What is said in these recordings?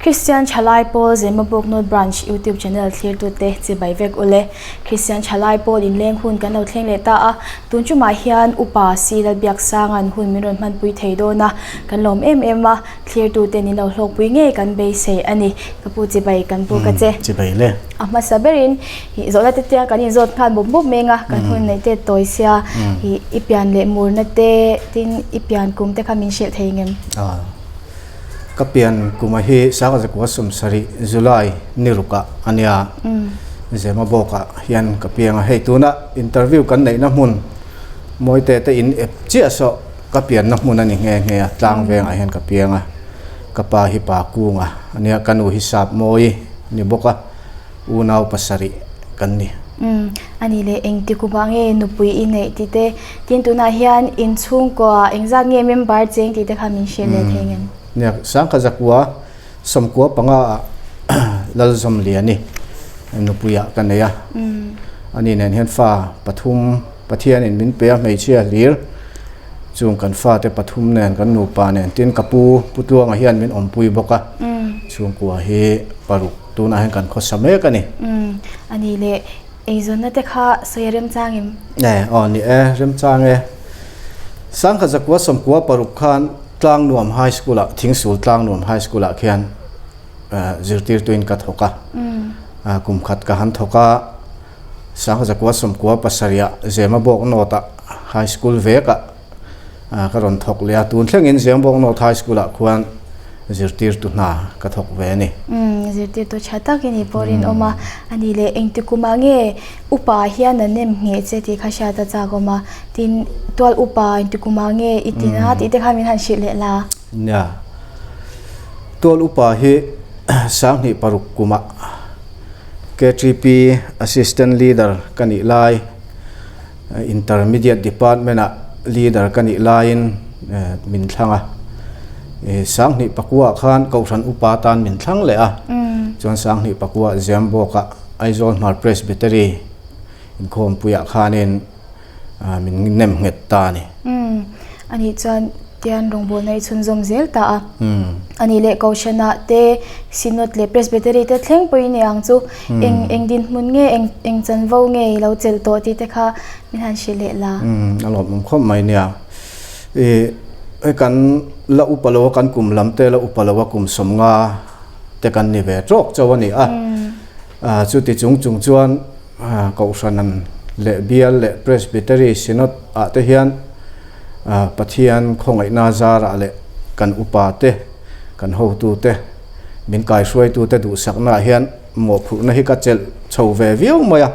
Kristian Thalai Pawl Zemabawk North Branch YouTube channel thlirtute chibai vek ule. Kristian Thalai Pawl inleng hun kan lo thleng leh ta a, tun tumah hian Upa Si Lalbiaksanga'n hun min rawn hmanpui thei dawn a, kan lawm em em a, thlirtute ni lo hlawkpui ngei kan beisei a ni. Ka pu chibai kan pu ka che. Chibai le. A hmasa berin ih zawhna te tia kan inzawt nghal mup mup meng a, kan hun neih te tawi sia ih i pian leh murna te tin i pian kum te kha min hrilh thei ngem? Ka pian kuma hi Sangazakua sawmsarih July ni rukah a nia. Zemabawkah hian ka piang a, hei tuna interview kan neihna hmun Mawite te in ep chiah saw ka pianna hmun a ni nghe nghe a, tlang vengah hian ka piang a, ka pa hi pa kunga a nia, ka nu hi sap mawi a ni bawk a, unau pasarih kan ni. Umm, a ni leh engti kumah nge nupui i neih tih te, tin tunah hian inchhungkua engzat nge member cheng tih te kha min hrilh leh thei ngem? Nia, Sangkha Zakua sawmkua panga ah Lalzawmliani nupuiah ka nei a, ani nen hian fa pathum Pathianin min pe a, hmeichhia hlir chung kan fate pathum nen kan nupa nen tin ka pu Pu Tluanga hian min awmpui bawk a, chhungkua hi paruk tunah hian kan khawsa mek a ni. Umm, a ni le, eizawnna te kha sawi a remchang em? E, aw ni e, remchang e. Sangkhat zakua sawmkua paruk khan Tlangnuam High School-ah, Thingsul Tlangnuam High School-ah khian zirtirtuin ka thawk a. Kum khat ka han thawk a, Sangkhat zakua sawmkua pasarihah Zemabawk North-ah High School vekah ka rawn thawk leh a. Tun thlengin Zemabawk North High School-ah khuan zirtirtu hna ka thawk ve a ni. Zirtirtu tha tak i nih pawh rinawm a. A ni leh engti kumah nge upa hian an nem ngheh che tih kha hriat a chak awm a. Tin, tual upa inti kumah nge i tin a tih te kha min han hrilh leh la. Nia, tual upa hi sanghnih paruk kumah KTP Assistant Leader ka nih lai, Intermediate Department-ah Leader ka nih laiin min thlang a. Sanghnih pakuah khan Kohhran upa tan min thlang leh a, chuan sanghnih pakuah Ziambawkah Aizawl Hmar Presbytery inkhawmpuiah khanin min nem nghet ta a ni. Umm, a nih chuan tian rawngbawlna i chhunzawm zel ta a. A nih leh Kohhranah te, Synod leh Presbytery te thleng pawhin i ang chu eng eng dinhmun nge, eng eng chanvo nge i lo chelh tawh tih te kha min han hrilh leh la. Umm, a lawmawm khawp mai nia. I hei kan la upa lo a, kan kum lam te la upa lo a, kum sawmnga te kan ni ve tawk chauh a ni a. Chuti chung chung chuan Kohhranan leh Bial leh Presbytery Synod ah te hian Pathian khawngaihna zarah leh kan upa te, kan hotu te, min kaihruaitu te duhsakna ah hian mawhphurhna hi ka chelh chho ve viau mai a.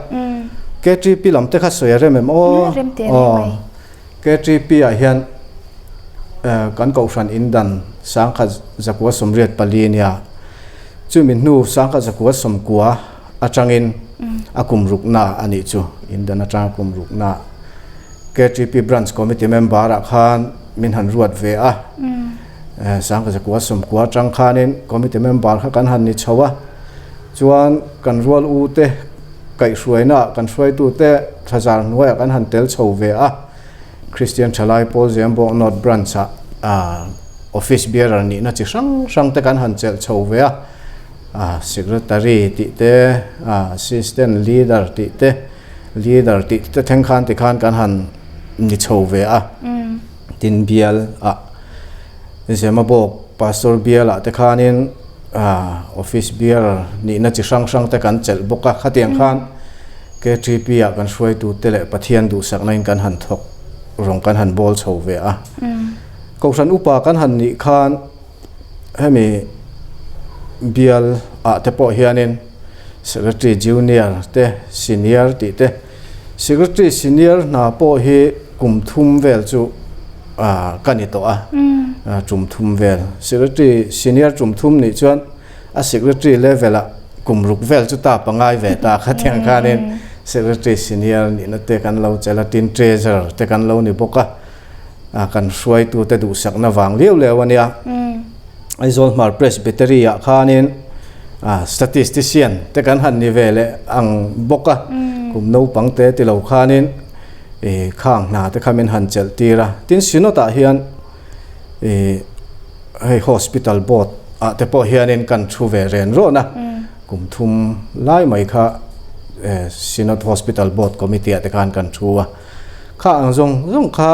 KTP lam te kha sawi a rem em aw? Aw. KTP ah hian kan Kohhran indan sangkhat zakua 84 nia chumi hnu sangkhat zakua 90 atangin a kum rukna a nih chu indan atanga kum rukna KTP Branch Committee member ah khan min han ruat ve a sangkhat zakua 90 atang khanin committee member kha kan han ni chho a chuan kan rual u te Kaihhruaina kan hruaitute thlazar hnuaiah kan han tel chho ve a, Kristian Thalai Pawl Zembawk North Branch-ah Office Bearer nihna chi hrang hrang te kan han chelh chho ve a, Secretary tih te, Assistant Leader tih te, Leader tih te thleng khan tikhan kan han ni chho ve a, tin bial-ah Zemabawk Pastor bial-ah te khanin Office bearer nihna chi hrang hrang te kan chelh bawk a, khatiang khan KTP ah kan hruaitu te leh Pathian duhsakna in kan han thawk rawng kan han bawl chho ve a. Kohhran upa kan han nih khan hemi bial ah te pawh hianin Secretary Junior te Senior tih te Secretary Senior hna pawh hi kum thum vel chu ka ni tawh a, tum thum vel. Secretary Senior tum thum nih chuan a Secretary level ah kum ruk vel chu ta pangai ve ta kha tiang khanin Secretary Senior nihna te kan lo chelh a, tin Treasurer te kan lo ni bawk a, kan hruaitu te duhsakna vang liau liau a nia. Aizawl Hmar Presbytery ah khanin Statistician te kan han ni ve leh ang bawk a, kum naupang te ti lo khanin ih khang hna te kha min han chelh tir a, tin Synod ah hian ih hei Hospital Board ah te pawh hianin kan thu ve ren rawn a, kum thum lai mai kha Synod Hospital Board Committee ah te khan kan thu a, kha ang zawng zawng kha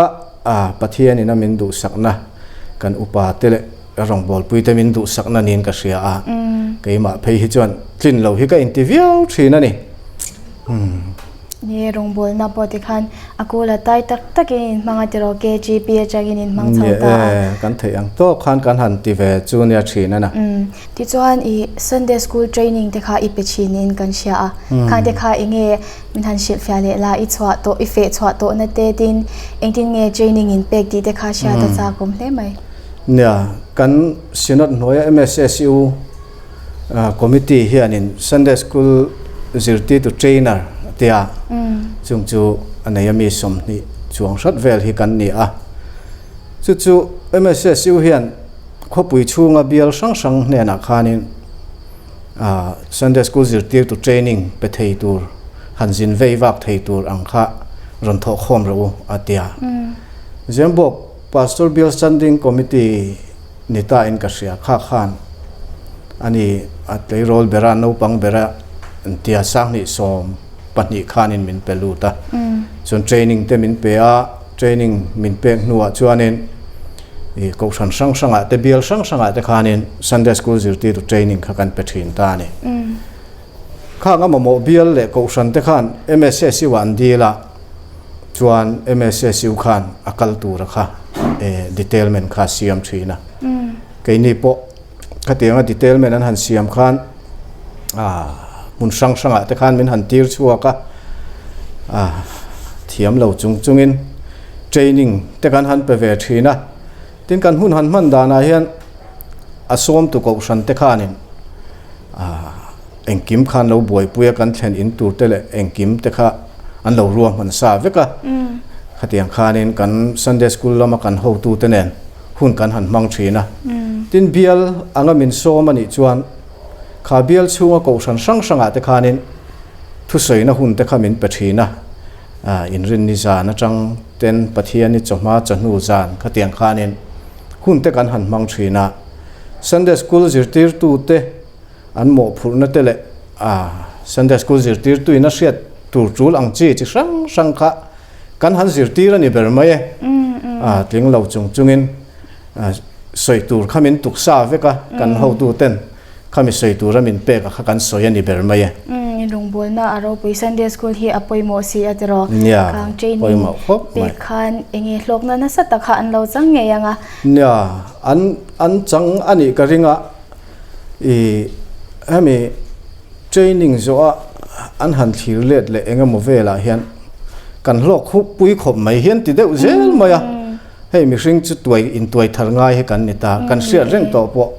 Pathianin a min duhsakna kan upa te leh rawngbawlpui te min duhsakna niin ka hria a, keimah phei hi chuan tlin lo hi ka inti viau thin a ni. Ni rawngbawlna pawh tikhan a kul a tai tak takin in hmang a tiraw KGP atangin in hmang chho ta a. Ni e, kan theih ang tawk khan kan han ti ve chu nia thin a na. Tichuan i Sunday School training te kha i pe thinin kan hria a, khang te kha enge min han hrilhfiah leh la, i chhuah tawh, i feh chhuah tawhna te tin engtin nge training in pek tih te kha hriat a chak awm hle mai. Nia, kan Synod hnuaia MSSU Committee hianin Sunday School zirtirtu trainer a tia, chung chu a nei a mi 20 chuang hrat vel hi kan ni a. Chu chu MSSU hian khawpui chhunga bial hrang hrang hnenah khanin Sunday School zirtirtu training pe thei tur, han zin vei vak thei tur ang kha rawn thawh khawm rawh u a tia. Zembawk Pastor Bial Standing Committee ni ta in ka hria kha khan ani a tleirawl bera naupang bera an tia 2012 khanin min pe lut a chuan training te min pe a training min pek hnuah chuanin ih kohhran hrang hrangah te bial hrang hrangah te khanin Sunday school zirtirtu training kha kan pe thin ta a ni khang a mamawh bial leh kohhran te khan M_S_S_U ah an dil a. Chuan MSSU khan a kal tura kha detailment kha a siam thin a. Keini pawh khatianga detailment an han siam khan hmun hrang hrangah te khan min han tir chhuak a, thiam lo chung chungin training te kan han pe ve thin a. Tin kan hun han hman danah hian a sawmtu kohhran te khanin Engkim khan lo buaipui a kan thlen in tur te leh engkim te kha an lo ruahman sa vek a. Khatiang khanin kan Sunday School lama kan hotu te nen hun kan han hmang thin a. Tin bial anga min sawm a nih chuan kha bial chhunga kohhran hrang hrangah te khanin thusawina hun te kha min pe thin a. Inrinni zan atang ten Pathiani chawhma chawhnu zan khatiang khanin hun te kan han hmang thin a. Sunday School zirtirtu te An mawhphurhna te leh Sunday School zirtirtuin a hriat tur tul ang chi chi hrang hrang kha kan han zirtir a ni ber mai e. Tling lo chung chungin sawi tur kha min tuksa vek a, kan hotu ten khami sawi tura min pek a kha kan sawi a ni ber mai e. Rawngbawlna a ropui Sunday School hi a pawimawh si a tiraw? Nia, Khang training pawimawh khawp mai. pek khan enge hlawkna nasa tak kha an lo chang ngei ang a. Nia, an an chang a nih ka ring a. I hemi training zawha an han thlir let leh eng emaw velah hian kan hlawk khup pui khawp mai hian ti deuh zel mai a, hei mihring chu tuai intuai thar ngai hi kan ni ta, kan hriat reng tawh pawh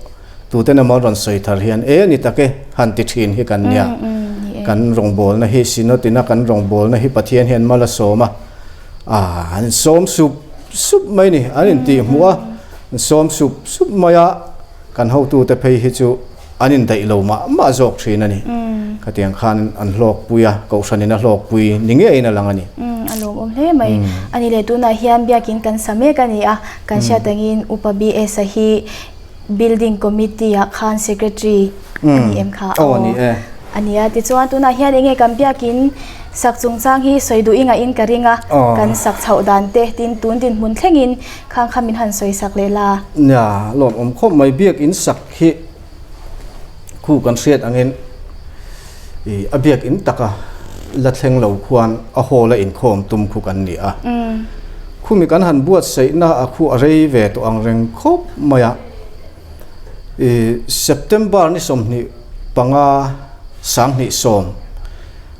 tuten emaw an rawn sawi thar hian e ni tak e han ti thin hi kan nia, kan rawngbawlna hi Synod-ina kan rawngbawlna hi Pathian hian mal a sawm a, an sawm sup sup mai ni, an intihhmuh a, an sawm sup sup mai a. Kan hotute phei hi chu an indaih lo mah mah zawk thin a ni. Khatiang khan an hlawkpui a, Kohhranin a hlawkpui ni ngeiin a lang a ni. A lawmawm hle mai. A ni leh tunah hian biakin kan sa mek a ni a, kan hriat angin Upa BS a hi Building Committee ah khan Secretary a ni em kha? Aw a ni e. A ni a, tichuan tunah hian enge kan biakin sak chungchang hi sawi duh i ngahin ka ring a, kan sak chhoh dan te tin tun dinhmun thlengin Khang kha min han sawi sak leh la. Nia, lawm awm khawp mai biak in sak hi khu kan hriat angin i a biak in taka la thleng lo khuan a hall a inkhawm tum khu kan ni a. Khumi kan han buatsaihna a khu a rei ve tawh ang reng khawp mai a. I September ni 25 2010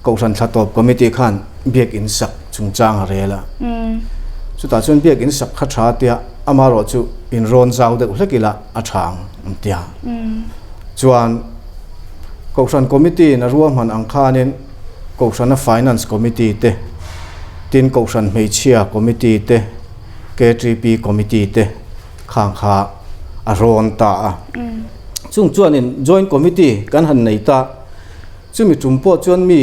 Kohhran Thlatawp Committee khan biakinn sak chungchang a rel a. Chutah chuan biakinn sak kha tha tia amaherawh chu inrawn zau deuh hlek ila a tha ang an ti a. Chuan Kohhran Committee in a ruahman ang khanin Kohhrana Finance Committee te, tin Kohhran Hmeichhia Committee te, KTP Committee te khang kha a rawn ta a. Chung chuanin Joint Committee kan han nei ta. Chumi tum pawh chuan mi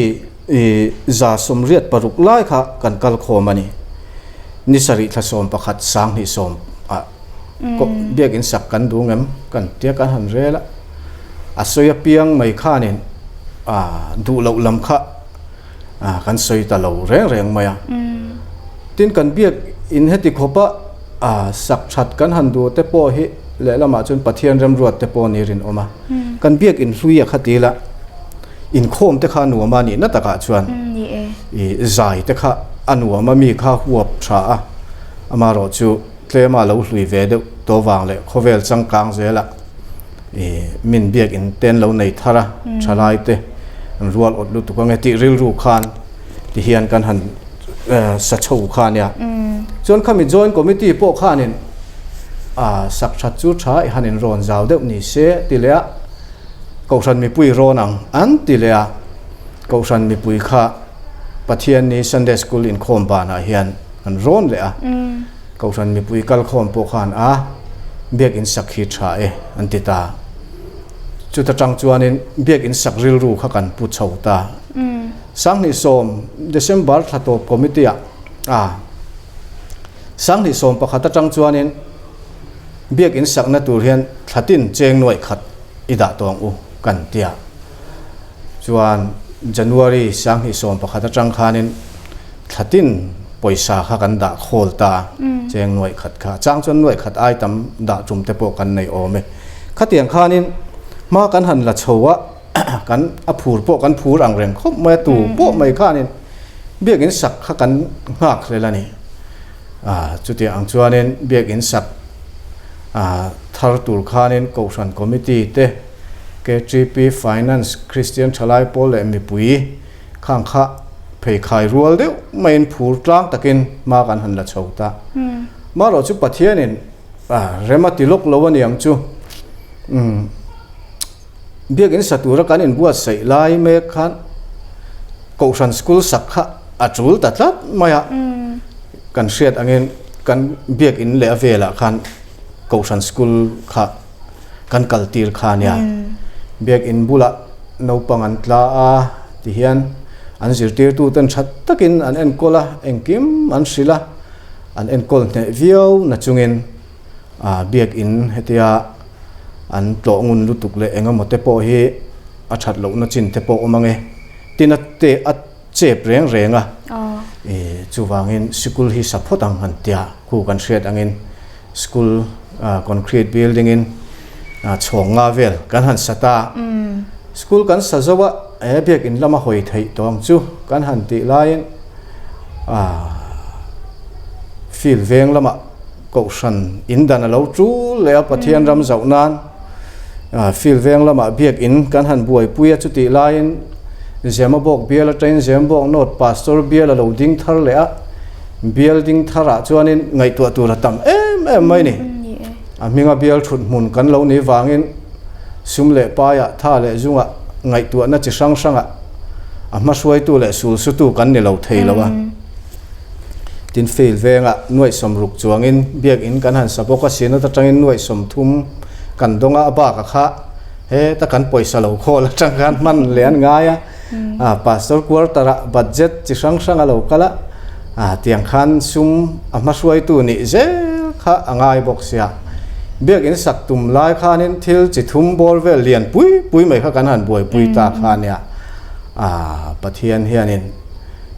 186 lai kha kan kal khawm a ni. Ni sarih thla 11 20 ah. Biakin sak kan duh ngem kan tia kan han rel a, a sawi apiang mai khanin duh loh lam kha kan sawi ta lo reng reng mai a. Tin kan biak in heti khawpa sak that kan han duh te pawh hi lehlamah chuan Pathian remruat te pawh ni rinawm a. Kan biak in hlui a kha ti ila inkhawm te kha a nuam a nihna takah chuan zai te kha a nuam a mi kha huap tha a amaherawh chu tlema lo hlui ve deuh tawh vang leh khawvel changkang zela min biak in ten lo nei thar a thalai te an rual awt lutuk ange tih rilru khan ti hian kan han sa chho kha ania chuan khami joint committee pawh khanin sak that chu tha i han inrawn zau deuh ni se ti leh a Kohhran mipui rawn ang an ti leh a, Kohhran mipui kha Pathianni Sunday School inkhawm banah hian an rawn leh a, Kohhran mipui kalkhawm pawh khan a Biakin sak hi tha e an ti ta. Chuta tang chuanin Biakin sak rilru kha kan pu chho ta. 2010 December thla tawp committee ah a 2011 atang chuanin Biakin sakna tur hian thlatin cheng nuaih khat i dah tawh ang u kan ti a. Chuan January 2011 atang khanin thlatin pawisa kha kan dah khawl ta cheng nuaih khat kha. Chang chuan nuaih khat ai tam dah tum te pawh kan nei awm e. Khatiang khanin hma kan han la chho a kan a phur pawh kan phur ang reng khawp mai a tu pawh mai khanin biakin sak kha kan nghak hlel a ni. Chutiang ang chuanin biakin sak thar tur khanin Kohhran Committee te, KTP Finance, Kristian Thalai Pawl leh mipui khang kha pheikhai rual deuh maiin phur tlang takin hma kan han la chho ta. Marawh chu Pathianin rem a ti lawk lo a niang chu. Biakin sa tura kan inbuatsaih lai mek khan Kohhran School sak kha a tul ta tlat mai a. Kan hriat angin kan biakin leh a velah khan Kohhran School kha kan kal tir kha ania. Biakin bulah naupang an tla a tihian an zirtirtuten tha takin an enkawl a, engkim an hrilh a, an enkawl hneh viau nachungin Biakin hetia an tlawh ngun lutuk leh eng emaw te pawh hi a that lohna chin te pawh awm ang e. Tin a te a chep reng reng a, chuvangin sikul hi sa phawt ang han tia khu kan hriat angin school concrete building in chhawng nga vel kan han sa ta. School kan sa zo a, he biakin lama hawi theih tawh ang chu kan han tih laiin field veng lamah Kohhran in dan a lo tul leh a, Pathian ram zauh nan field veng lamah biak in kan han buaipui a, chutih laiin Zemabawk bial atangin Zemabawk North Pastor bial a lo ding thar leh a, bial ding tharah chuanin ngaihtuah tur a tam em em mai ni. A hminga bial thut hmun kan lo nih vangin sum leh paiah tha leh zungah ngaihtuahna chi hrang hrangah a hmahruaitu leh sulsutu kan ni lo thei lo a. Tin fail vengah nuaih 60 chuangin biakin kan han sa bawk a, Synod atangin nuaih 30 kan dawng a, a bak a kha heta kan pawisa lo khawl atang khan hman leh an ngai a, a pastor quarter ah budget chi hrang hrang a lo kal a, a tiang khan sum a hmahruaitu nih zel kha a ngai bawk sia. Biakin sak tum lai khanin thil chi thum bawr vel lian pui pui mai kha kan han buaipui ta kha ania, a Pathian hianin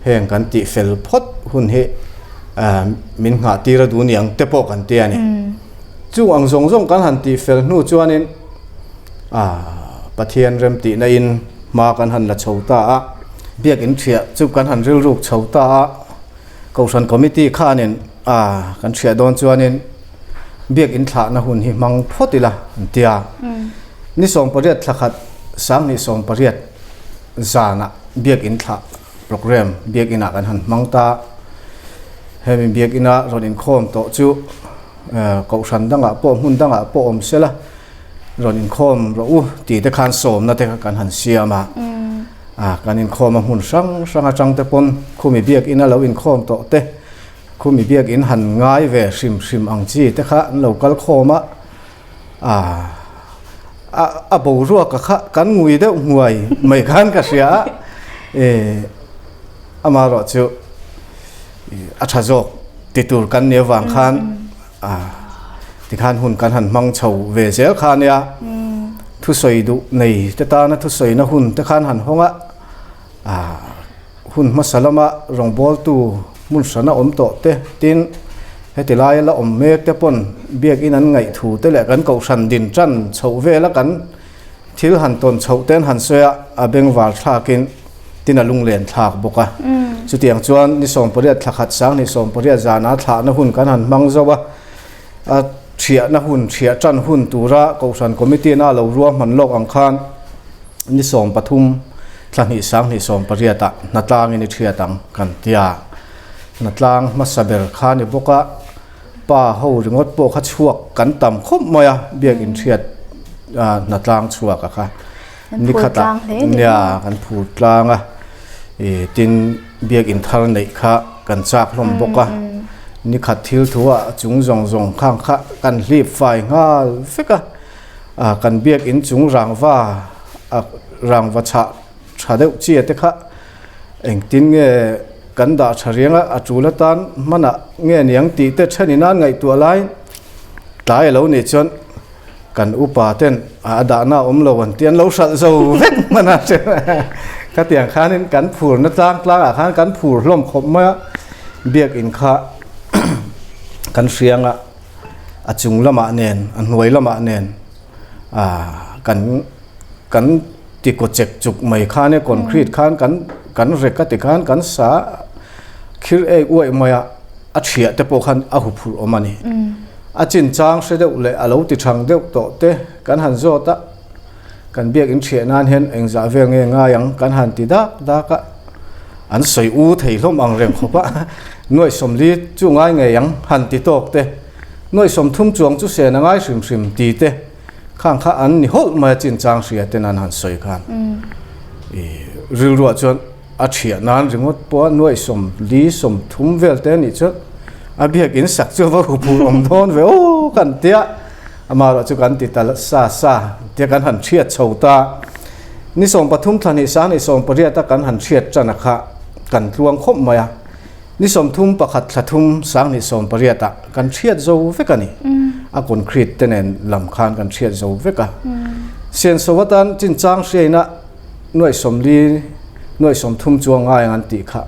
Heng kan tih fel phawt hun hi min nghah tir a duh ni ang te pawh kan ti a ni. Chung ang zawng zawng kan han tih fel hnu chuanin Pathian remtihna in hma kan han la chho ta a, biakin thiah chu kan han rilruk chho ta a, Kohhran Committee khanin kan thiah dawn chuanin biakin thlahna hun hi hmang phawt ila an ti a. Ni 18 thla khat 2018 Zanah biakinn thlah program biakinah kan han hmang ta. Hemi biakina rawn inkhawm tawh chu kohhran dangah pawh hmun dangah pawh awm sela rawn inkhawm rawh u tih te khan sawmna te kha kan han siam a. Kan inkhawm a hmun hrang hrang atang te pawn khumi biakina lo inkhawm tawh te khumi biakin han ngai ve hrim hrim ang chi te kha an lo kal khawm a. A a boruak a kha kan ngui deuh hmuai mai khan ka hria a e amaherawh chu a tha zawk ti tur kan nih avang khan a. Tikhan hun kan han hmang chho ve zel kha ania. Thusawi duh nei te tana thusawina hun te khan han hawng a, hun hmasa lama rawngbawltu hmun hrana awm tawh te tin heti laia la awm mek te pawn biakin an ngaih thu te leh kan kohhran din tan chhoh vela kan thil han tawn chhoh te an han sawi a, a bengvar thlakin tin a lunglen thlak bawk a. Chutiang chuan ni 18 thla khat sang ni 18 zana thlahna hun kan han hmang zo a. A thiahna hun, thiah tan hun tura Kohhran Committee na lo ruahman lawk ang khan ni 13 thla hnih sang hnih 18 ah hnatlangin i thiat ang kan ti a. Hnatlang hmasa ber kha ni bawk a, pa ho ringawt pawh kha chhuak kan tam khawp mai a, biakin thiat hnatlang chhuak a kha. Ni khatah nia kan phur tlang a, tin biakin thar neih kha kan chak hlawm bawk a, ni khat thil thu ah chung zawng zawng khang kha kan hlip fai nghal vek a, kan biakin chung rangva rangva chhah tha deuh chi te kha engtin nge kan dah tha riang a, a tul atan hmanah nge niang tih te thenin an ngaihtuah lai tlai a lo nih chuan. Kan upa ten a dahna awm lo an ti an lo hralh zo vek hman a khatiang khanin kan phurna tlang tlangah khan kan phur hlawm khawp mai a biakin kha kan hriang a a chung lamah nen a hnuai lamah nen ah kan kan ti kaw chek chuk mai khan e concrete khan kan kan rek a ti khan kan sa khir ei uaih mai a a thiah te pawh khan a huphurh awm a ni. A chinchang hre deuh leh a lo ti thang deuh tawh te kan han zawt a, kan biakin thiah nan hian engzah vel nge ngai ang kan han ti dak dak a, an sawi u thei hlawm ang reng khawp a, nuaih sawmli chu ngai ngei ang han ti tawk te, nuaih 30 chuang chu sen a ngai hrim hrim ti te khang kha an ni hawlh mai a chinchang hria ten an han sawi khan i rilruah chuan A thiah nan ringawt pawh a nuaih 40 30 vel te anih chuan a biakin sak chu a va huphurh awm dawn ve aw kan tia amaherawh chu kan ti ta sa sa tia kan han thiat chho ta ni 13 thla hnih sang hnih 18 a kan han thiat tan a kha kan tluang khawp mai a ni 31 thla thum sang hnih 18 ah kan thiat zo vek a ni a concrete te nen lam khan kan thiat zo vek a senso atan chinchang hriaina Nuaih 40, nuaih 30 chuang ngai ang an tih kha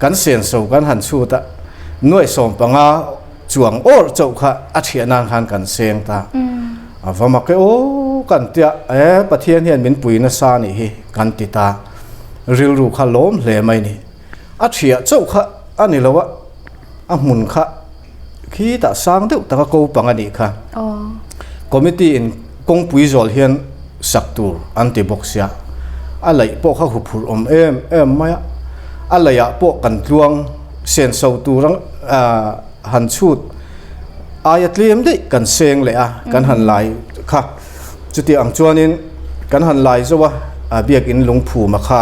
kan senso kan han chhut a, nuaih 15 chuang awr chauh kha a thiah nan khan kan seng ta. A va mak e aw kan tia, e Pathian hian min pui nasa nih hi kan ti ta. Rilru kha lawm hle mai ni. A thiah chauh kha a ni lo a, a hmun kha Khitah sang deuh taka ko pang a nih kha. Committee in kawngpui zawl hian sak tur an ti bawk sia. A laih pawh kha huphurh awm em em mai a. A laihah pawh kan tluang senso tur ang han chhut aia tlem daih kan seng leh a, kan han lai kha. Chuti ang chuanin kan han lai zo a, biakin lungphuma kha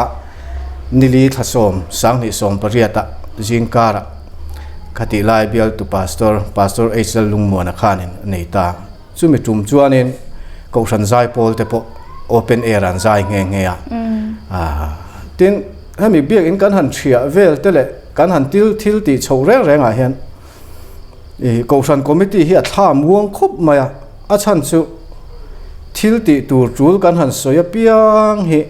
nili thla 10 sanghnih 18 ah zingkarah Khatih lai bialtu Pastor, Pastor HL Lungmuana khanin a nei ta. Chumi tum chuanin Kohhran zai pawl te pawh open air an zai nghe nghe a. Tin, hemi biakin kan han thiah vel te leh kan han til thil tih chhoh reng reng ah hian i Kohhran Committee hi a thla muang khawp mai a. A chhan chu thil tih tur tul kan han sawi apiang hi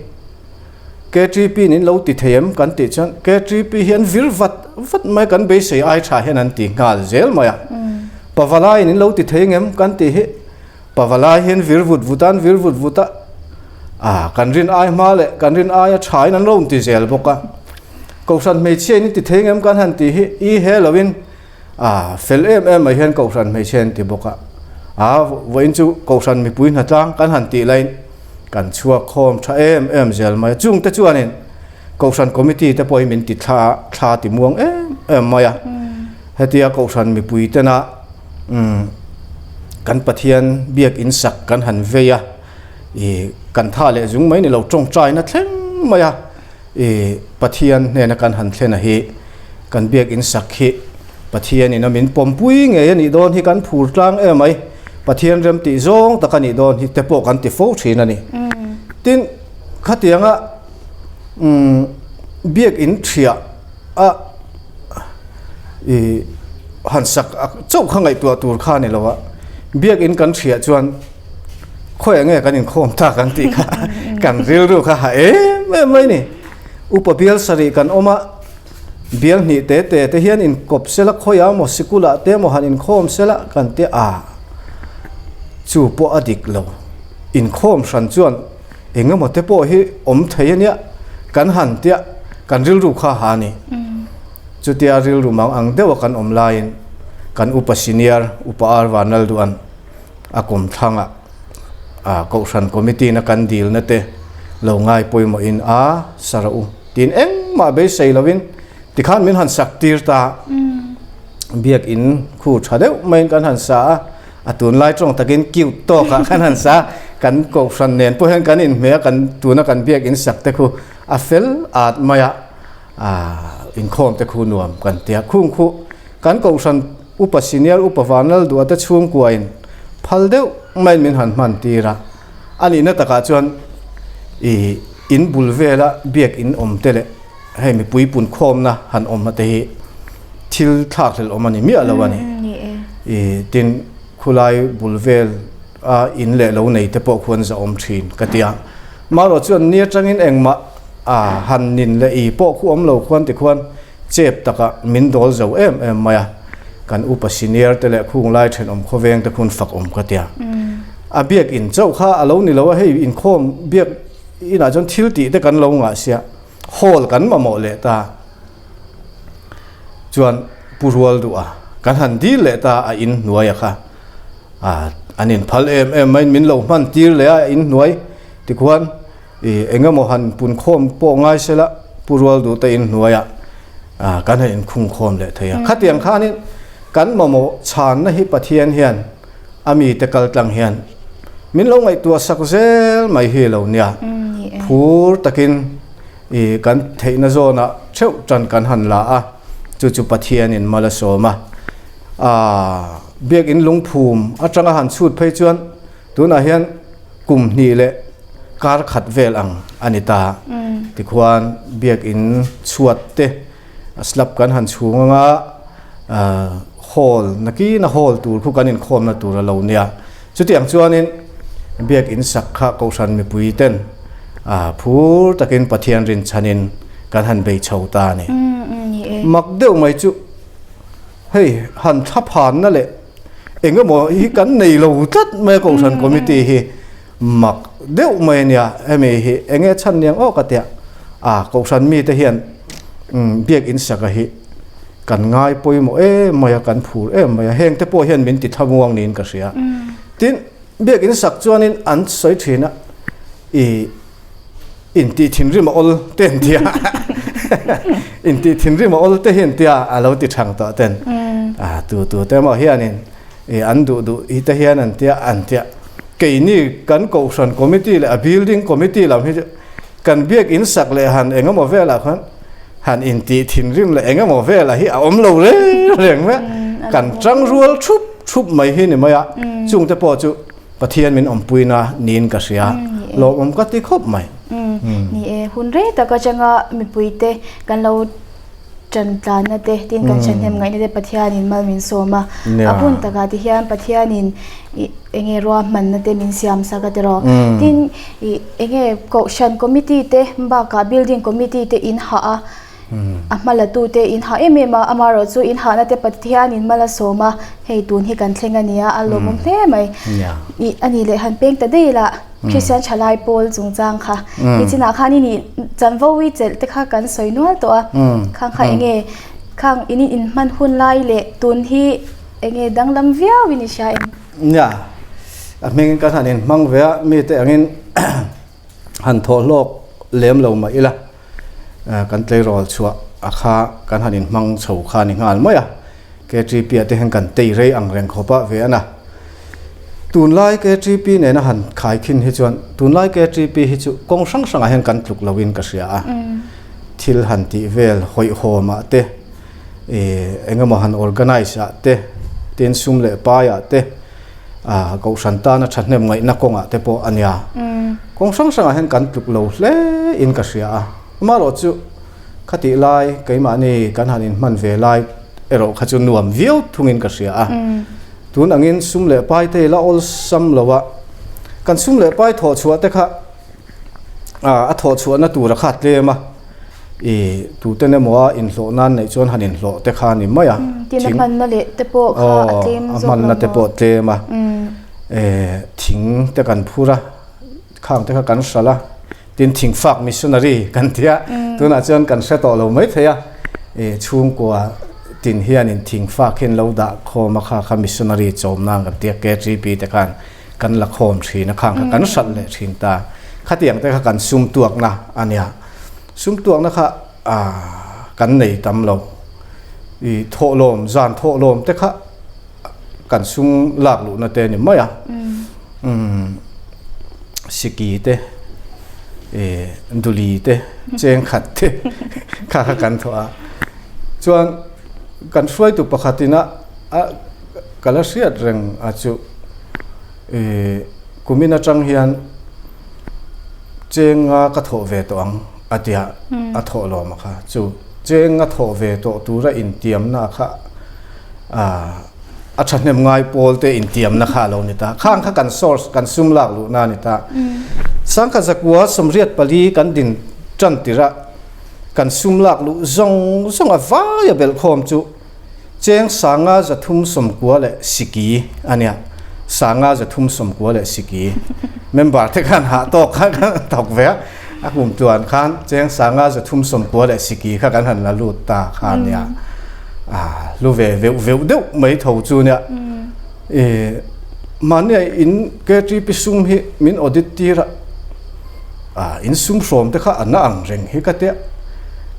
KTP in lo ti thei em kan tih chuan KTP hi an vir vat vat mai kan beisei ai tha hian an ti nghal zel mai a. Pavalai in lo ti thei ngem kan tih hi Pavalai hian vir vut vut a an vir vut vut a a kan rin ai hma leh kan rin aia tha in an lo ti zel bawk a. Kohhran hmeichhia in ti thei ngem kan han tih hi i he lo in a fel em em mai hian Kohhran hmeichhia an ti bawk a, a vawiin chu Kohhran mipui hnatlang kan han tih laiin kan chhuak khawm tha em em zel mai a, chungte chuanin Kohhran committee te pawhin min ti thla thla ti muang em em mai a, hetia Kohhran mipui tena umm kan Pathian biakin sak kan han vei a, ih kan tha leh zung mai ni lo tawngtaina thleng mai a. I Pathian hnena kan han thlen a hi kan biakin sak hi Pathianin a min pawmpui ngei a nih dawn hi kan phur tlang em mai. Pathian rem tih zawng tak a nih dawn hi te pawh kan ti fo thin a ni. Tin, khatianga biakin thiah a i han sak chauh kha ngaihtuah tur kha a ni lo a. Biakinn kan hriah chuan khawiah nge kan inkhawm tak ang tih kha kan rilru kha ha em em mai ni. Upa bial sarih kan awm a, bial hnih te te te hian inkawp sela khawiah maw sikulah te maw han inkhawm sela kan ti a, chu pawh a dik lo. Inkhawm hran chuan eng emaw te pawh hi awm thei a nia kan han tia kan rilru kha ha a ni. Chutia rilru mang ang deuha kan awm laiin kan upa senior Upa Ar Vanlalduan a kum thlangah Kohhran Committee na kan dilna te lo ngai pawimawhin a sa rawh u tiin engmah beisei lovin tikhan min han sak tir ta. Biakinn khu tha deuh maiin kan han sa a, a tunlai tawng takin cute tawkah kan han sa a, kan Kohhran nen pawh hian kan inhmeh a, kan tuna kan biakinn sak te khu a fel at mai a. Inkhawm te khu nuam kan ti a, khung khu kan kohhran upa senior upa Vanlal Duhate chhungkuain phal deuh maiin min han hman tir a, a nihna takah chuan ih in bul vela biak in awm te leh hei mipui punkhawmna han awm te hi thil thlakhlelh awm a ni miah lo a ni. Ih tin khulai bul vel a in leh lo nei te pawh khuan zahawm thin ka ti a, marawh chuan ni atangin engmah A han nin leh i pawh khu awm lo khuan tikhuan chep takah min dawl zo em em mai a, kan upa senior te leh khung lai thenawm khawveng te khun fak awm ka tia. A biak in chauh kha a lo ni lo a, hei inkhawm biak inah chuan thil tih te kan lo ngah sia, hall kan mamawh leh ta chuan pu rual duh a, kan han dil leh ta a in hnuai a kha a an inphal em em mai in min lo hman tir leh a in hnuai tikhuan I eng emaw han punkhawm pawh ngai sela Pu Rualduhte in hnuaiah kan han inkhungkhawm leh thei a. Khatiang khanin kan mamawh chhanna hi Pathian hian a mite kal tlang hian min lo ngaihtuah sak zel mai hi lo nia. Phur takin i kan theihna zawnah theuh tan kan han la a, chu chu Pathianin mal a sawm a. Biakinn lungphum atanga han chhut phei chuan tunah hian kum hnih leh kar khat vel ang a ni ta. Tikhuan biakinn chhuat te slab kan han chhung anga hall nakina hall tur khu kan inkhawmna tur a lo nia. Chutiang chuanin biakinn sak kha Kohhran mipui ten phur takin Pathian rinchhanin kan han bei chho ta a ni. Mak deuh mai chu hei han thlaphanna leh eng emaw hi kan nei lo tlat mai a Kohhran committee hi. Mak deuh mai a nia, hemi hi eng nge chhan niang aw ka tia, a Kohhran mite hian biakinn saka hi kan ngai pawimawh em mai a, kan phur em mai a, heng te pawh hian min ti thlamuang niin ka hria. Tin, biakinn sak chuanin an sawi thin a, i intih thinrim a awl te an tia, intih thinrim a awl te hi an tia, a lo ti thang tawh ten, a tu tu te emaw hianin I an duh duh hi te hian an tia an tia keini kan kohhran committee leh a building committee lam hi chu kan biak in sak leh han eng emaw velah khan han intih thinrim leh eng emaw velah hi a awm lo reng reng mai a kan tang rual thup thup mai hi ni mai a chung te pawh chu Pathian min awmpuina niin ka hria lawmawm ka ti khawp mai. Ni e, hun rei tak atanga mipuite kan lo Ṭan tlanna te, tin kan ṭhahnem ngaihna te Pathianin mal min sawm a. A hun takah ti hian Pathianin ih eng nge ruahmanna te min siam sak a tiraw. Tin ih eng nge Kohhran Committee te bakah Building Committee te in hah a, a hma la tu te in hah em em a, amaherawh chu in hahna te Pathianin mal a sawm a, hei tun hi kan thleng a nia, a lawmawm hle mai. Ih a nih leh han peng ta daih ila. Kristian thalai pawl chungchang kha nichinah khan i nih chanvo i chelh te kha kan sawi nual tawh a khang kha enge khang in in hman hun lai leh tun hi enge danglam viau in i hria em? Nia, a hming kan han inhmang ve a, mite angin han thawh hlawk lem lo mah ila kan tleirawl chhuah a kha kan han inhmang chho kha a ni nghal mai a. KTP ah te hian kan tei rei ang reng khawp a ve a na. Tunlai KTP nena han khai khin hi chuan tunlai KTP hi chu kawng hrang hrangah hian kan tluk loin ka hria a. Thil han tih vel hawihhawm ah te ih eng emaw han organize ah te tin sum leh pai ah te ah kohhran tana thahnem ngaihna kawngah te pawh a nia. Kawng hrang hrangah hian kan tluk lo hle in ka hria a. Amaherawh chu Khatih lai keimahni kan han inhman ve lai erawh kha chu nuam viau thungin ka hria a. Tun angin sum leh pai te la awlsam lo a, kan sum leh pai thawh chhuah te kha a thawh chhuahna tur a kha tlem a, i tuten emaw a inhlawh nan neih chuan han inhlawh te kha a ni mai a. Tin a hmanna leh te pawh kha a tlem zawk lo maw? A hmanna te pawh tlem a, thing te kan phur a, khang te kha kan hralh a, tin thingfak missionary kan ti a, tunah chuan kan hre tawh lo mai thei a, chhungkua tin hianin thingfak hi an lo dah khawm a kha kha missionary chawm nan kan ti a, KTP te khan kan la khawm thin a, khang kha kan hralh leh thin ta, khatiang te kha kan sum tuakna a nia, sum tuakna kha kan nei tam lo, i thawhlawm zan thawhlawm te kha kan sum lak luhna te a ni mai a, Siki te, Duli te, Chengkhat te kha kha kan thawh a. Chuan kan hruaitu pakhatin a ka la hriat reng a chu kumin atang hian Chenga ka thawh ve tawh ang a tia a thawh lawm a kha. Chu Chenga thawh ve tawh tura intiamna kha A thahnem ngai pawl te intiamna kha a lo ni ta. Khang kha kan source, kan sum lak luhna a ni ta. Sangkhat zakua 84 kan din tan tirh a, kan sum lak luh zawng zawng a vai a belhkhawm chu cheng 5390 siki a nia. 5390 siki. Member te khan hah tawk kha kan thawk ve a, a kum tluan khan cheng 5390 siki kha kan han la lut ta kha a nia. A hlu ve veuh veuh deuh mai tho chu nia. I mahnia in KTP sum hi min audit tir a, a in sum hrawm te kha a na ang reng hi ka tia.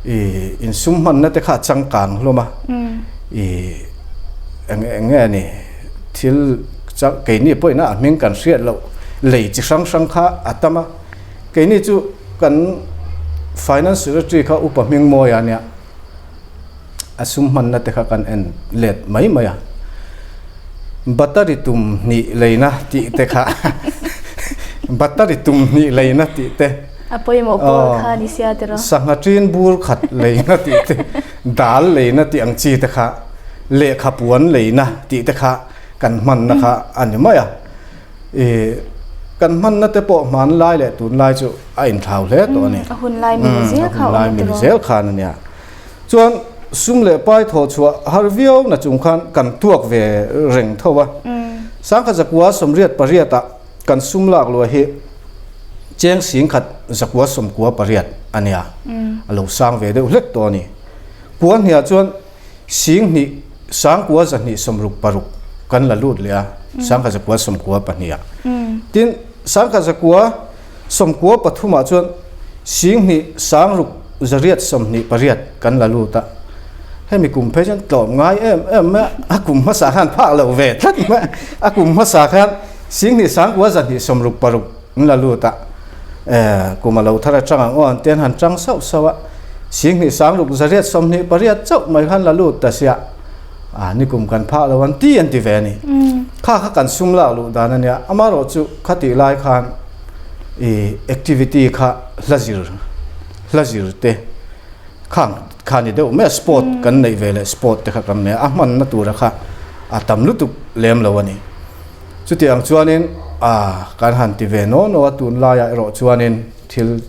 I in sum hmanna te kha a changkang hlawm a. I eng eng nge ni thil keini pawhin a hming kan hriat loh lei chi hrang hrang kha a tam a. Keini chu kan Finance Secretary kha upa hming mawi a nia. A sum hmanna te kha kan en let mai mai a, battery tum hnih leina tih te kha battery tum hnih leina tih te A pawimawh pawl kha ni sia tiraw. Sangha ṭin bur khat leina tih te, dal leina tih ang chi te kha, lehkha puan leina tih te kha kan hmanna kha a ni mai a. I kan hmanna te pawh hmanlai leh tunlai chu a inthlau hle tawh a ni. A hun lai mil zel kha a awm tiraw? Zel khan a nia. Chuan sum leh pai thawh chhuah har viau na chung khan kan tuak ve reng tho a. 1988 ah kan sum lak luah hi cheng 1198 a nia. A lo sang ve deuh hlek tawh a ni. Kua hniah chuan 10 9266 kan la lut leh a, 1992 ah. Tin, 1993 ah chuan 2628 kan la lut a. Hemi kum phei chuan tlawm ngai em em mai a, a kum hmasa khan phak lo ve tlat mai a. A kum hmasa khan 2966 an la lut a, kum a lo thar atang ang aw an ti an han tang sauh sauh a, 2628 chauh mai khan la lut ta sia, a nikum kan phah lo an ti an ti ve a ni. Kha kha kan sum lak luh dan a nia, amaherawh chu khatih lai khan i activity kha hla zir hla zir te khang kha ni deuh mai a, sport kan neih ve leh sport te kha kan nei a, a hmanna tura kha a tam lutuk lem lo a ni. Chutiang chuanin a kan han ti ve naw naw a, tunlaiah erawh chuanin thil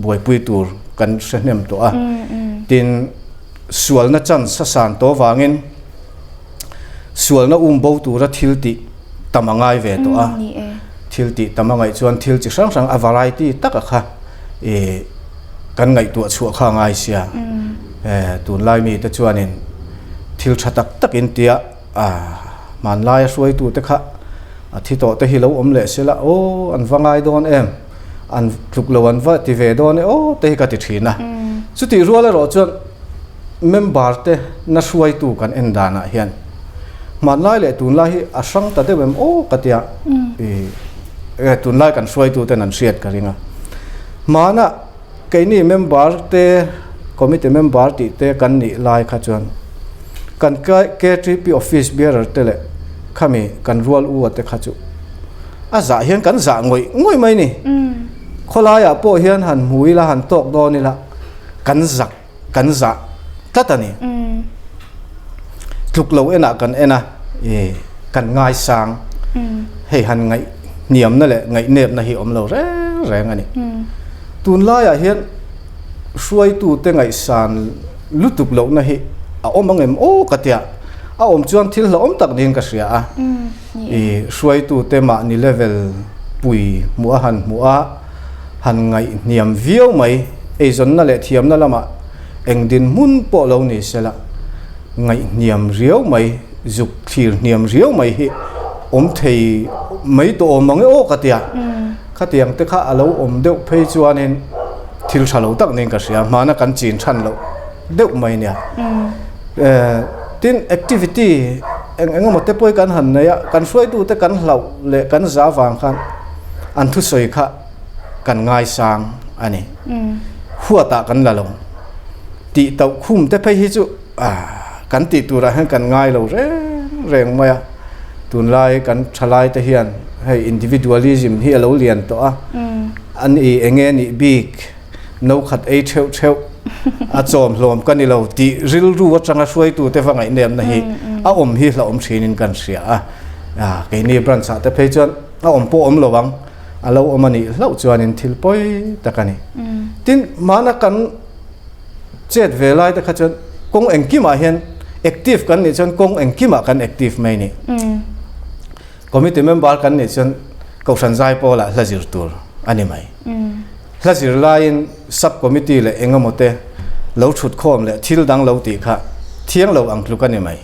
buaipui tur kan hre hnem tawh a. Tin, sualna chance a san tawh avangin sualna um bo tura thil tih tam a ngai ve tawh a. Thil tih tam a ngaih chuan thil chi hrang hrang a variety taka kha ih kan ngaihtuah chhuah kha a ngai sia. Tunlai mite chuanin thil tha tak tak in tia. A hmanlaia hruaitute kha a thi tawh te hi lo awm leh sela aw an va ngai dawn em, an tluk lo an va ti ve dawn e aw te hi ka ti thin a. Chutih rual erawh chuan member te na hruaitu kan en danah hian hmanlai leh tunlai hi a hrang ta deuh em aw ka tia i tunlai kan hruaitu ten an hriat ka ring a. Hmanah Keini member te, committee member tih te kan nih lai kha chuan kan KTP office bearer te leh khami kan rual u a te kha chu a zah hian kan zah ngawih ngawih mai ni. Khawlaiah pawh hian han hmu ila, han tawk dawn ila kan zak, kan zah tlat a ni. Tluk lo enah kan en a, i. kan ngaisang. Hei han ngaih hniamna leh ngaihnepna hi awm lo reng reng a ni. Tunlaiah hian hruaitute ngaihsan lutuk lohna hi a awm ang em aw ka tia, a awm chuan thil hlauhawm tak niin ka hria a. I hruaitute mahni level pui hmuh a han hmuh a, han ngaihhniam viau mai, eizawnna leh thiamna lamah eng dinhmun pawh lo ni sela, ngaihhniam riau mai, zuk thlir hniam riau mai hi awm thei mai tawh awm ang e aw ka tia. Khatiang te kha a lo awm deuh phei chuanin thil tha lo tak niin ka hria, hmana kan chin than loh deuh mai nia. Tin, activity eng eng emaw te pawh hi kan han nei a, kan hruaitute kan hlauh leh kan za vang khan an thusawi kha kan ngaisang a ni. Huatah kan la lo. Tih tauh khum te phei hi chu kan tih turah hian kan ngai lo reng reng mai a. Tunlai kan thalai te hian hei individualism hi a lo lian tawh a, an i eng nge nih bik no khat ei theuh theuh a chawm hlawm ka ni lo tih rilru atanga hruaitu te va ngaihnepna hi a awm hi hlauhawm thinin kan hria a. Keini branch ah te phei chuan a awm pawh awm lo ang, a lo awm a nih hlauh chuanin thil pawi tak a ni. Tin, hmana kan chet ve lai te kha chuan kawng engkimah hian active kan nih chuan kawng engkimah kan active mai ni. Committee member kan nih chuan Kohhran Zaipawlah hla zir tur a ni mai. Hla zir laiin sub committee leh eng emaw te lo thut khawm leh thil dang lo tih kha thiang lo ang tluk a ni mai.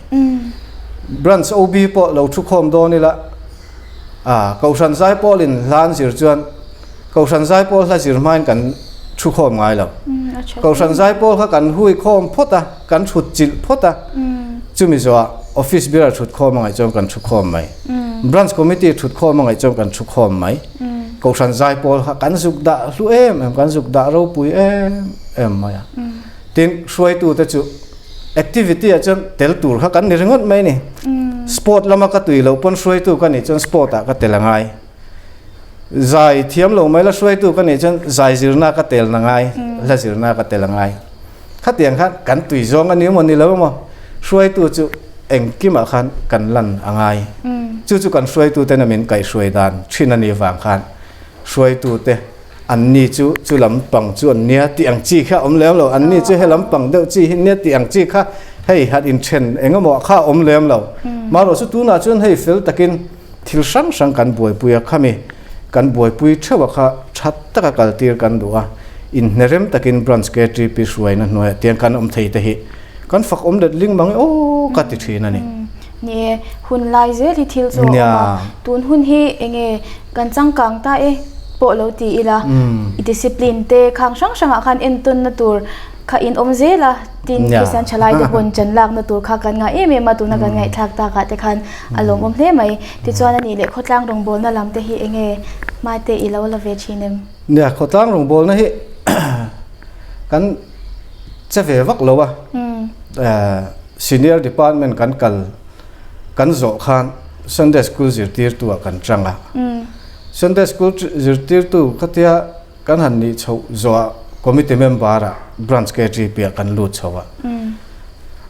Branch OB pawh lo thu khawm dawn ila Kohhran Zaipawlin hla an zir chuan Kohhran Zaipawl hla zir hmain kan thu khawm ngai lo. Kohhran Zaipawl kha kan hui khawm phawt a, kan thut chilh phawt a, chumi zawhah office bearer thut khawm a ngaih chuan kan thu khawm mai. Branch committee thut khawm a ngaih chuan kan thu khawm mai. Kohhran Zaipawl kha kan zuk dah hlu em em, kan zuk dah ropui em em mai a. Tin, hruaitute chu activity ah chuan tel tur kha kan ni ringawt mai ni. Sport lama ka tui loh pawn hruaitu ka nih chuan sport ah ka tel a ngai. Zai thiam lo mai la hruaitu ka nih chuan zai zirna ka tel na ngai, hla zirna ka tel a ngai. Khatiang khan kan tui zawng a ni emaw ni lo emaw hruaitu chu engkimah khan kan lan a ngai. Chu chu kan hruaituten a min kaihhruai dan thin a nih vang khan hruaitute anni chu chu lampang chu an nia tih ang chi kha awm lem lo, anni chu he lampang deuh chi hi nia tih ang chi kha hei han inthen eng emaw kha awm lem lo. Marawh chu tunah chuan hei fel takin Thil hrang hrang kan buaipui a, khami kan buaipui theuh a kha tha taka kaltir kan duh a, inhnerem takin Branch KTP hruaina hnuaiah tiang kan awm thei te hi kan fak awm let ling mang e aw ka ti thin a ni. Ni e, hun lai zel hi thil chu a awm a, tun hun hi enge kan changkang ta e pawh lo ti ila, i discipline te khang hrang hrangah khan entawnna tur kha in awm zel a, tin Kristian thalaite pawn chan lakna tur kha kan ngah em em a, tuna kan ngaihthlak takah te khan A lawmawm hle mai. Tichuan a nih leh khawtlang rawngbawlna lam te hi eng nge hmate i lo la ve thin em? Nia, khawtlang rawngbawlna hi kan che ve vak lo a. Senior department kan kal kan zawh khan Sunday school zirtirtu ah kan chang a. Sunday school zirtirtu khatia Kan han nih chhoh zawhah committee member ah branch KTP ah kan lut chho a.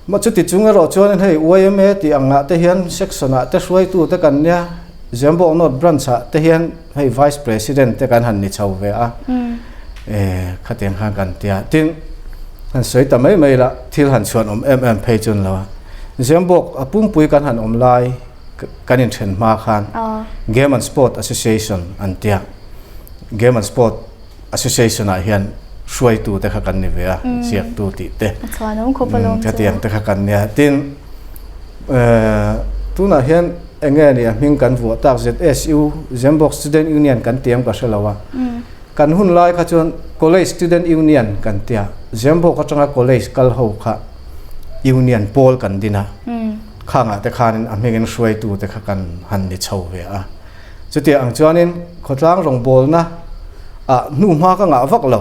Mah chuti chung erawh chuanin hei yma tih angah te hian section ah te hruaitu te kan nia, Zembawk North branch ah te hian hei vice president te kan han ni chho ve a. E khatiang khan kan tia. Tin, han sawi ta mai mai la thil han chhuan awm em em phei chu ni lo a. Zembawk a pumpui kan han awm lai kan inthen hma khan Game and Sport Association an tia. Game and Sport Association ah hian hruaitu te kha kan ni ve a, ziaktu tih te. A chhuan awm khawp alawm chu. Khatiang te kha kan nia. Tin, tunah hian eng nge ni a hming kan vuah tak ZSU, Zembawk Student Union kan ti em ka hre lo a. Kan hun lai kha chuan College Student Union kan tia, Zembawk atanga college kal ho kha Union pawl kan din a. Khangah te khanin a hmingin hruaitu te kha kan han ni chho ve a. Chutiang ang chuanin khawtlang rawngbawlna ah hnuhma ka ngah vak lo.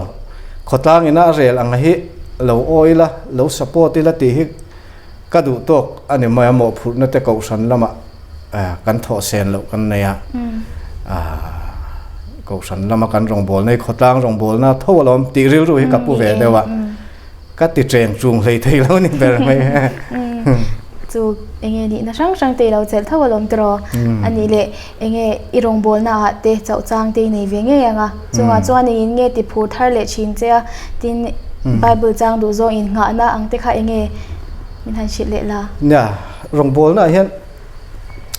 Khawtlang ina a rel ang hi lo awi ila, lo support ila tih hi ka duh tawk a ni mai a, mawhphurhna te kohhran lamah kan thawh sen loh kan nei a. Kohhran lama kan rawngbawlna hi khawtlang rawngbawlna tho alawm tih rilru hi ka pu ve deuh a. Ka ti cheng chung hlei thei lo ni ber mai. Chu enge nihna hrang hrang te i lo chelh tho alawm tiraw? A nih leh enge i rawngbawlna ah te chauh chang te i nei ve ngei ang a, chungah chuan engin nge ti phur thar leh thin che a, tin Bible chang duh zawng in nghahna ang te kha enge min han hrilh leh la? Nia, rawngbawlna ah hian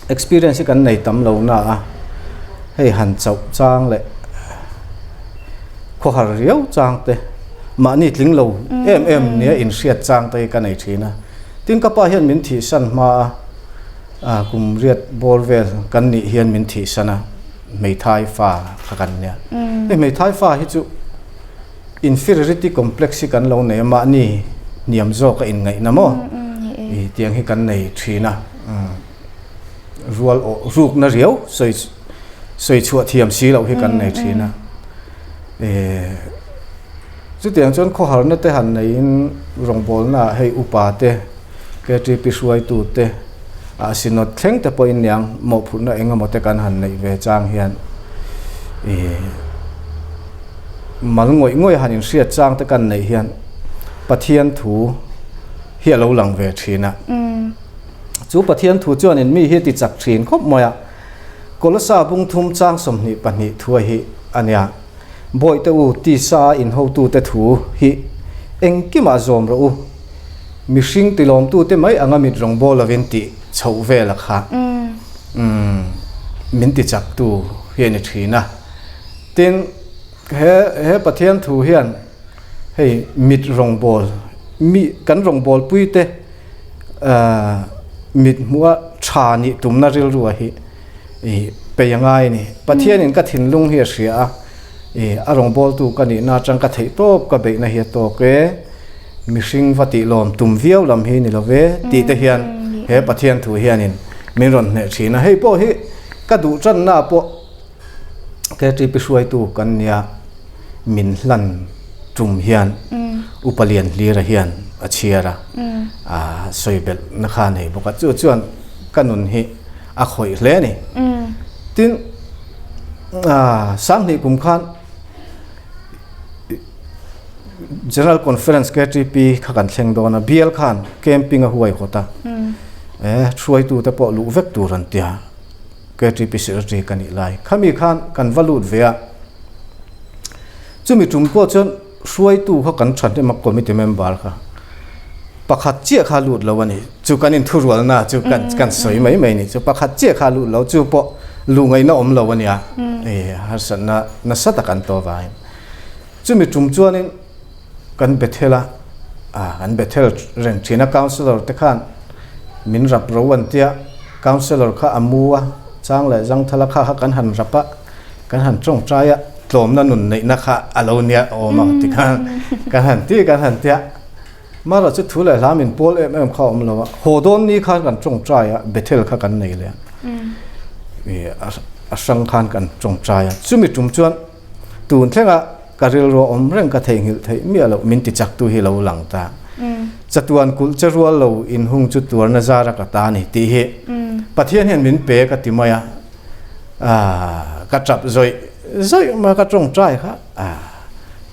experience hi kan nei tam lo na a, hei han chauh chang leh khawhar riau chang te, mahni tling lo em em nia inhriat chang te hi ka nei thin a. Tin ka pa hian min thihsan hma a, kum riat bawr vel kan nih hian min thihsan a, hmeithai fa kha kan nia. Hei hmeithai fa hi chu inferiority complex hi kan lo nei a, mahni hniam zawk a inngaihna maw i tiang hi kan nei thin a, rual awh rukna riau sawi sawi chhuah thiam si loh hi kan nei thin a. Chutiang chuan khawharna te han neiin rawngbawlna ah hei upa te, KTP hruaitu te, ah Synod thleng te pawhin niang mawhphurhna eng emaw te kan han neih ve chang hian ih mal ngawih ngawih han inhriat chang te kan neih hian Pathian thu hi a lo lang ve thin a. Chu Pathian thu chuanin mi hi ti chak thin khawp mai a, Kolosa bung thum chang 22 thuai hi a nia. Bawihte u, tisa a inhotute thu hi engkimah zawm rawh u. Mihring tilawmtute mai anga mit rawngbawl lovin tih chhoh vel a kha min tichaktu hi a ni thin a. Tin, he he Pathian thu hian hei mit rawngbawl, mi kan rawngbawlpuite mit hmuha tha nih tumna rilrua hi I pei a ngai a ni. Pathianin ka thinlung hi a hria a, i a rawngbawltu ka nihna atang ka theih tawp ka beihna hi a tawk e, mihring va tih lawm tum viau lam hi ni lo ve tih te hian he Pathian thu hianin min rawn hneh thin a. Hei pawh hi ka duh tanna pawh KTP hruaitu kan nia min hlan tum hian Upa Lianhlira hian a chhiar a, a sawi belhna kha a nei bawk a. Chu chuan ka nun hi a khawih hle a ni. Tin, Sanghnih kum khan General Conference KTP kha kan thleng dawn a, bial khan camping a huai hawt a, hruaitute pawh luh vek tur an ti a, KTP Secretary ka nih lai. Khami khan kan va lut ve a, chumi tum pawh chuan Hruaitu kha kan that em a committee member kha pakhat chiah kha lut lo a ni chu kan inthurualna chu kan kan sawi mai mai ni chu pakhat chiah kha lut lo chu pawh luh ngaihna awm lo a nia e harsatna nasa tak an tawh vangin chumi tum chuanin kan Bethel a ah kan Bethel reng thin a councillor te khan min rap ro an tia councillor kha a mu a chang leh zangthala kha kha kan han rap a. Kan han tawngtai a, tlawmna nun neihna kha a lo nia awm ang ti khan kan han ti kan han tia. Mara chu thu leh hla min pawl em em kha a awm lo a, haw dawn ni khan kan tawngtai a, Bethel kha kan nei leh a, a hrang khan kan tawngtai a. Chumi tum chuan tun thlenga ka rilru a awm reng ka theihnghilh theih miah loh min ti chaktu hi lo lang ta. Chatuan kulh che rual lo inhung chu tuarna zara ka ta a ni tih hi Pathian hian min pe ka ti mai a. Aaa ka tap zawih zawih mai a, ka tawngtai kha aaa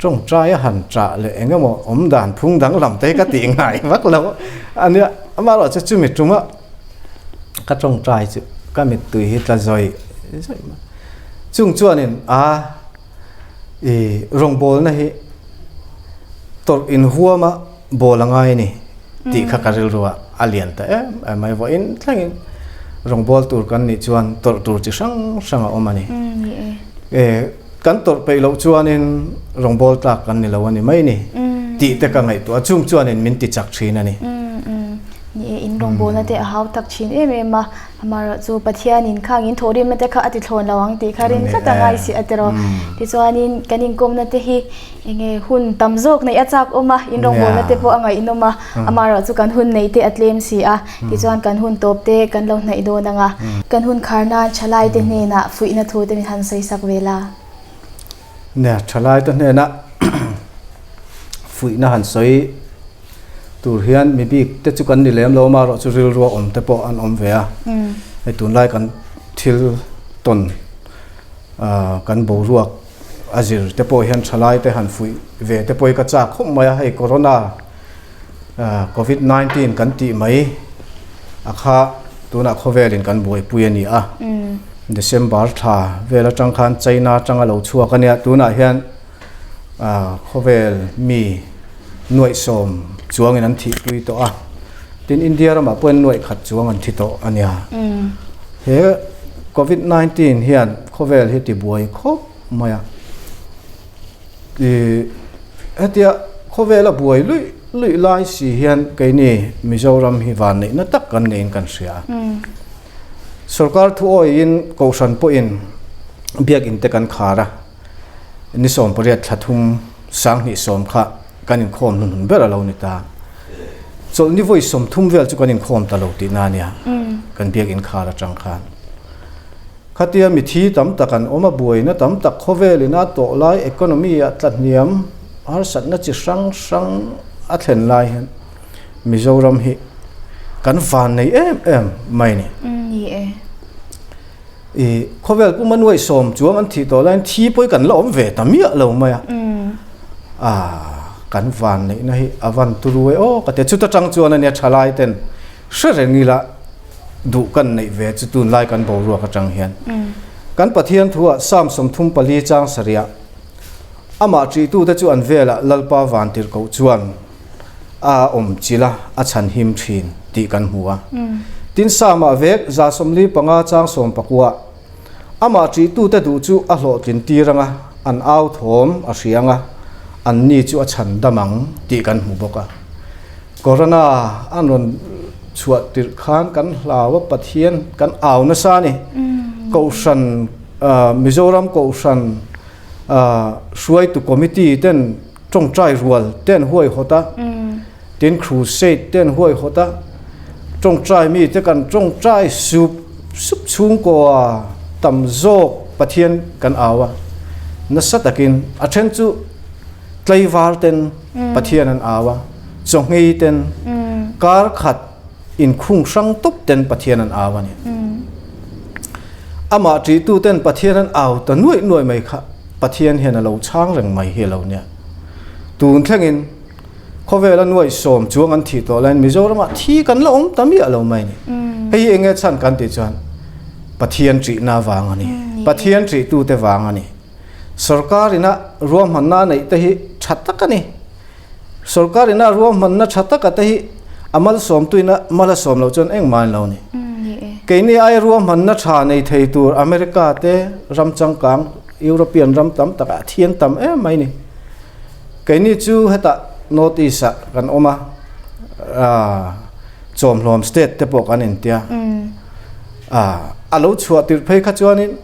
tawngtai a han tah leh eng emaw awm dan phung danglam te hi ka tih ngai vak lo a nia, amaherawhchu chumi tuma ka tawngtai chu ka mittui hi tla zawih zawih mai, chung chuanin a ih rawngbawlna hi tawrh inhuama bawl a ngai a ni tih kha ka rilru ah a lian ta em em mai. Vawiin thlengin rawngbâwl tur kan nih chuan tawrh tur chi hrang hrang a awm a ni. Kan tawrh peih loh chuanin rawngbâwl tlak kan ni lo a ni mai ni tih te ka ngaihtuah a, chung chuanin min ti chak thin a ni. Ni e, in rawngbâwlna te a hau tak thin em em a, amaherawhchu Pathianin khang in thawhrimna te kha a ti thlawn lo ang tih kha rin tlat a ngai si a tiraw. Tichuanin kan inkawmna te hi Enge hun tam zawk neih a chak awm a, in rawngbawlna te pawh a ngaihnawm a, amaherawhchu kan hun neih te a tlem si a, tichuan kan hun tawp te kan lo hnaih dawn ang a. Kan hun khar nan thalai te hnenah fuihna thu te min han sawi sak ve la. Nia, thalai te hnena fuihna han sawi tur hian mi bik te chu kan ni lem lo, amaherawhchu rilru a awm te pawh an awm ve a, hei tunlai kan thil tawn kan boruak A zir te pawh hian thalai te han fuih ve te pawh hi ka chak khawp mai a, hei corona covid 19 kan tih mai A kha tunah khawvelin kan buaipui a ni a. December thla vel atang khan China atanga lo chhuak a nia. Tunah hian khawvel mi nuaih sawm chuangin an thihpui tawh a. Tin, India ramah pawhin nuaih khat chuang an thi tawh a nia. He Covid 19 hian khawvel hi tibuai khawp mai a. Ih hetia khawvela buai luih luih lai si hian keini Mizoram hi vanneihna tak kan neiin kan hria a. Sorkar thuawiin Kohhran pawhin biakinn te kan khar a, ni 18 thla thum 2010 kha kan inkhawm hnuhnun ber a lo ni ta. Chawlhni vawi 30 vel chu kan inkhawm ta lo tihna a nia, kan biakinn khar atang khan. Khatia mithi tam tak an awm a, buaina tam tak khawvelin a tawh lai, economy ah tlahniam harsatna chi hrang hrang a thlen lai hian Mizoram hi kan van nei em em mai ni. Ni e. I khawvel puma nuaih sawm chuang an thih tawh laiin thi pawh hi kan la awm ve ta miah lo mai a. A kan van neihna hi a van turu e aw ka ti a, chuta tang chuan ania thalai ten Hre reng ila duh kan neih ve chu tunlai kan boruak atang hian kan Pathian thuah Psalm 34 chang sarihah amah ṭihtute chu an velah Lalpa vantirhkoh chuan a awm chilh a, a chhanhim ṭhin tih kan hmu a. Tin, Psalm-ah vek 145 chang 19 amah ṭihtute duh chu a hlawhtlin tir anga an au thawm a hria anga anni chu a chhandam ang tih kan hmu bawk a. Corona an rawn chhuah tirh khan kan hlau a, Pathian kan au nasa a ni. Kohhran, Mizoram Kohhran hruaitu committee ten tawngtai rual te an huaihawt a, tin crusade te an huaihawt a, tawngtai mite kan tawngtai sup sup chhungkaw tam zawk Pathian kan au a, nasa takin a then chu Tlaivar ten Pathian an au a, chawngei ten kar khat inkhung hrang tawp ten Pathian an au a ni. Amah ṭihtu ten Pathian an au ta nuaih nuaih mai kha Pathian hian a lo chhang reng mai hi a lo nia. Tun thlengin khawvela nuaih sawm chuang an thih tawh laiin Mizoramah thi kan la awm ta miah lo mai a ni. Hei hi eng nge chhan kan tih chuan Pathian ṭihna vang a ni. Pathian ṭihtute vang a ni. Sorkar ina ruahmanna a neih te hi tha tak a ni. Sorkar ina ruahmanna tha taka te hi a malsawmtu ina mal a sawm loh chuan engmah an lo ni. Keini ai ruahmanna tha nei thei tur America te ram changkang, European ram tam takah a thian tam em mai ni. Keini chu hetah North East ah kan awm a, chawmhlawm state te pawh kan intia. A lo chhuah tirh phei kha chuanin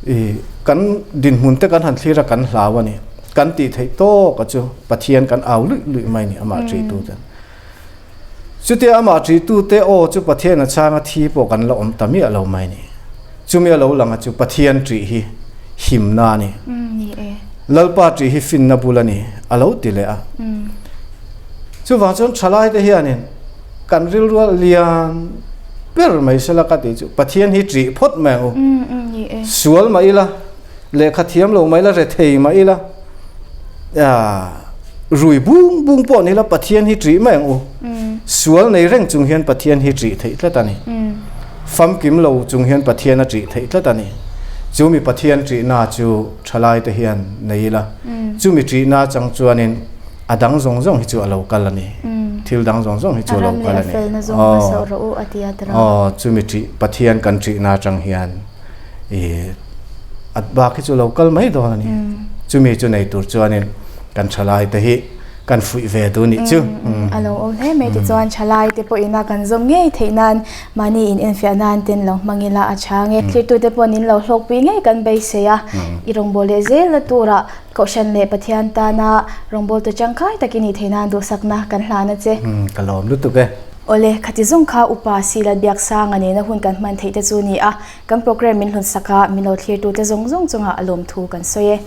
I kan dinhmun te kan han thlir a kan hlau a ni. Kan tih theih tawk a chu Pathian kan au luih luih mai a ni amah ṭihtu ten. Chutia amah ṭihtu te aw chu Pathian a chhang a thi pawh kan la awm ta miah lo mai a ni. Chumi a lo lang a chu Pathian ṭih hi himna a ni. Lalpa ṭih hi finna bul a ni a lo ti leh a. Chuvang chuan ṭhalai te hianin Kan rilrual lian ber mai sela ka tih chu Pathian hi ṭih phawt mai ang u. Sual mah ila, lehkha thiam lo mah ila, rethei mah ila, rui bung bung pawh ni ila Pathian hi ṭih mai ang u. Sual nei reng chung hian Pathian hi ṭih theih tlat a ni. Famkim lo chung hian Pathian a ṭih theih tlat a ni. Chumi Pathian ṭihna chu ṭhalaite hian nei ila, chumi ṭihna chang chuanin A dang zawng zawng hi chu a lo kal a ni. Thil dang zawng zawng hi chu a lo kal a ni. Aw, chumi ṭih, Pathian kan ṭihna aṭang hian i a bak hi chu a lo kal mai dawn a ni. Chumi chu nei tur chuanin kan ṭhalai te hi kan fuih ve duh nih chu. A lo awm hle mai tichuan ṭhalai te pawhin a kan zawm ngei theih nan mahni in enfiah nan ten lo hmang ila a chhang e. Thlirtute pawhin in lo hlawkpui ngei kan beisei a, i rawngbâwl leh zel na turah Kohhran leh Pathian tana rawngbawltu tangkai tak i nih theih nan duhsakna kan hlan a che. Ka lawm lutuk e. Awle, khati zawng kha Upa Silat Biaksanga nena hun kan hman theih te chu ni a, kan program min hlunsak a, min lo thlirtute zawng zawng chungah a lawmthu kan sawi e.